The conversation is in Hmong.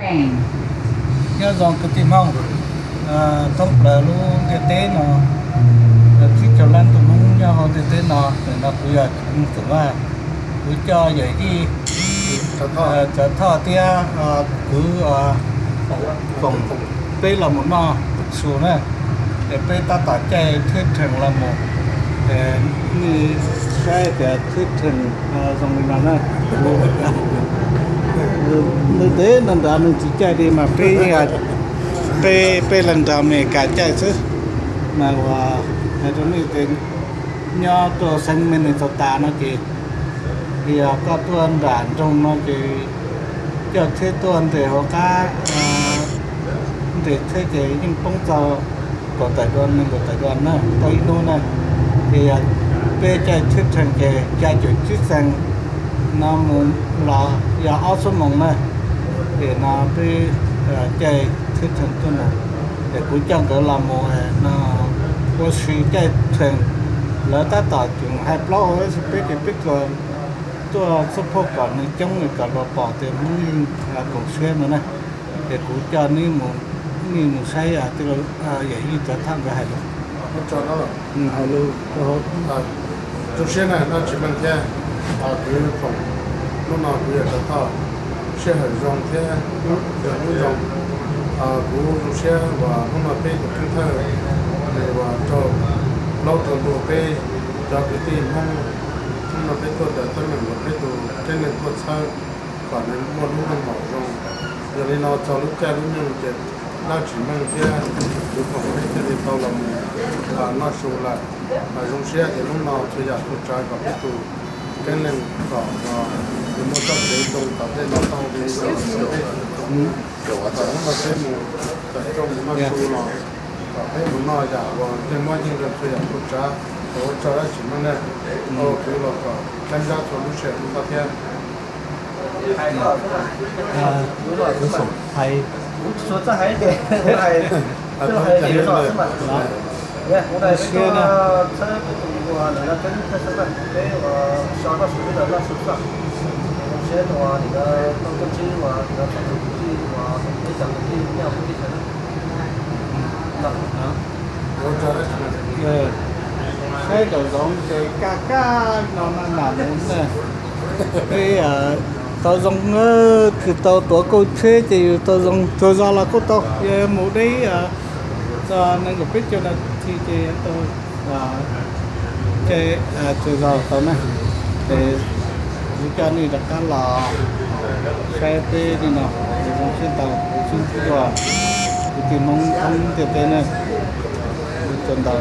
Nyob zoo kwv tij Hmoob thoob plaws lub ntiaj teb no, yog tsib caug lab tus Hmoob nyob hauv ntiaj teb no, ntawm no kuv yog Xeem Vaj, kuv coj yawm yij Cov Thoj thiab kwv Foom peb los mus noj su na, es peb tab tom caij thwb rhees los mus. Nej saib tias thwb rhees zoo li no na. Ntev ntev no nrad nws tsis caij li mas peb, peb, peb leeg nrog Amelikas caij xwb. Mas uas hais rau nej tias nyob rau xeev Minnesota no ces yog koj tuaj nram nroog no ces coj tsheb tuaj nres hauv qab, nres tsheb ces yeej poob txog kaum tawm dollar, nees nkaum tawm dollar na tau ib hnub na. Ces yog peb caij tsheb rhees ces xya caum tsib xees no mus los yog ob xuab moos na. Ces no peb caij tsheb rhees tuaj mus, ces kuv coj nkawd los mus no ua si caij rhees. Lawv tab tom tseem hais plaub hau tab sis peb ces peb tsuas tuaj xub phoj kom nws coob kom luag pom tias Hmoob yeej koom siab no na. Ces kuv coj nej mus saib yawm yij Cov Thoj nkawd hais lus. Hais lus rau hauv. Zoo siab na Dab Tsis Meej thiab kwv Foom, hnub no kuv yog Cov Thoj, sij hawm zoo thiab hnub zoo. Kuv zoo siab uas hnub no peb tus Keeb Thawj nws uas raug plaub raug ntug peb cov kwv tij Hmoob, hnub no peb tuaj tawm teeb meem uas peb tus keeb neeg tuaj txhawb kom nws muaj lub meej mom zoo. Yog li no txog lub caij lub nyoog ces Dab Tsis Meej thiab kwv Foom peb thiaj li tau los mus noj su lawm. Mas zoo siab ces hnub no txhua yam txhua tsav kom peb tus keeb neeg kom nws muaj txoj kev zoo tom tej no tau li zoo, kom hnub no peb mus tawm rooj mus noj su los kom peb mus noj yam uas yeej muaj yeej zoo txhua yam txhua tsav. Ua tsaug Dab Tsis Meej na, ua kwv los kom cab nrab txhua lub sij hawm txhob thiab. Hais, hais, siab na. Saib kom zoo ces kaj kaj no na mam mus na. Peb tau zoo, tsis tau tuav kauj tsheb ces yus tau zoo, tsuag zog los kuj tau, yog mus deb txog nees nkaum peb caug nas this ces tau, ces tsuag zog tau na. Ces kuv coj nej rov qab los saib peb li no, ces zoo siab ntau, kuv xub ntiag kwv tij Hmoob thoob ntiaj teb na, ua tsaug ntau.